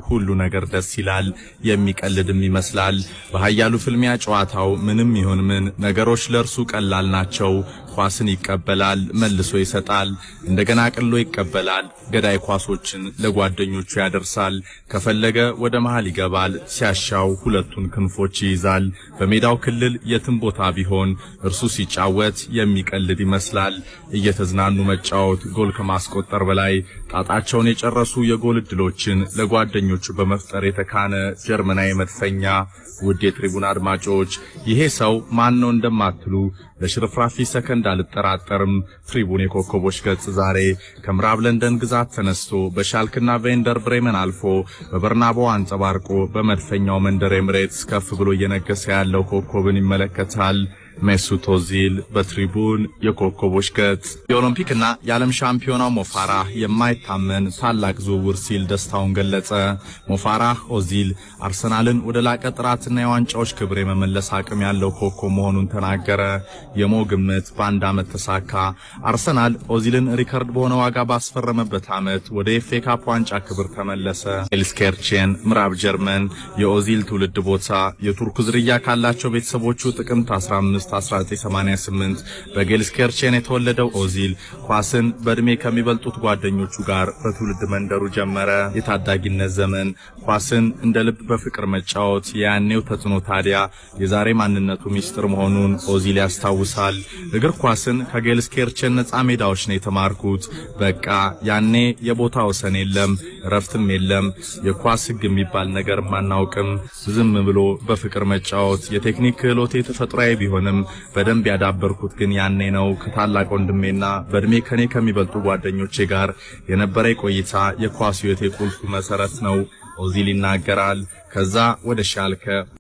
ሁሉ ነገር ደስ ይላል፣ የሚቀልድም ይመስላል። በኃያሉ ፍልሚያ ጨዋታው ምንም ይሁን ምን ነገሮች ለእርሱ ቀላል ናቸው። ኳስን ይቀበላል፣ መልሶ ይሰጣል፣ እንደገና አቅሎ ይቀበላል። ገዳይ ኳሶችን ለጓደኞቹ ያደርሳል። ከፈለገ ወደ መሃል ይገባል፣ ሲያሻው ሁለቱን ክንፎች ይይዛል። በሜዳው ክልል የትም ቦታ ቢሆን እርሱ ሲጫወት የሚቀልድ ይመስላል። እየተዝናኑ መጫወት ጎል ከማስቆጠር በላይ ጣጣቸውን የጨረሱ የጎል እድሎችን ለጓደኞቹ በመፍጠር የተካነ ጀርመናዊ መድፈኛ። ውድ የትሪቡን አድማጮች፣ ይሄ ሰው ማን ነው እንደማትሉ ለሽርፍራፊ ሰከንድ አልጠራጠርም። ትሪቡን የኮከቦች ገጽ ዛሬ ከምዕራብ ለንደን ግዛት ተነስቶ በሻልክና ቬንደር ብሬመን አልፎ በበርናቦ አንጸባርቆ በመድፈኛው መንደር ኤምሬትስ ከፍ ብሎ እየነገሰ ያለው ኮከብን ይመለከታል። ሜሱት ኦዚል በትሪቡን የኮከቦች ገጽ። የኦሎምፒክና የዓለም ሻምፒዮናው ሞፋራህ የማይታመን ታላቅ ዝውውር ሲል ደስታውን ገለጸ። ሞፋራህ ኦዚል አርሰናልን ወደ ላቀ ጥራትና የዋንጫዎች ክብር የመመለስ አቅም ያለው ኮከብ መሆኑን ተናገረ። የሞ ግምት በአንድ ዓመት ተሳካ። አርሰናል ኦዚልን ሪከርድ በሆነ ዋጋ ባስፈረመበት ዓመት ወደ ኤፍኤ ካፕ ዋንጫ ክብር ተመለሰ። ጌልስኬርቼን ምዕራብ ጀርመን የኦዚል ትውልድ ቦታ፣ የቱርክ ዝርያ ካላቸው ቤተሰቦቹ ጥቅምት 15 1988 በጌልስኬርቼን የተወለደው ኦዚል ኳስን በእድሜ ከሚበልጡት ጓደኞቹ ጋር በትውልድ መንደሩ ጀመረ። የታዳጊነት ዘመን ኳስን እንደ ልብ በፍቅር መጫወት የያኔው ተጽዕኖ ታዲያ የዛሬ ማንነቱ ሚስጥር መሆኑን ኦዚል ያስታውሳል። እግር ኳስን ከጌልስኬርቼን ነፃ ሜዳዎች ነው የተማርኩት። በቃ ያኔ የቦታ ወሰን የለም፣ እረፍትም የለም፣ የኳስ ሕግ የሚባል ነገር አናውቅም። ዝም ብሎ በፍቅር መጫወት። የቴክኒክ ክህሎቴ ተፈጥሯዊ ቢሆንም በደንብ ያዳበርኩት ግን ያኔ ነው። ከታላቅ ወንድሜና በእድሜ ከኔ ከሚበልጡ ጓደኞቼ ጋር የነበረ ቆይታ የኳስ ሕይወቴ ቁልፍ መሰረት ነው፣ ኦዚል ይናገራል። ከዛ ወደ ሻልከ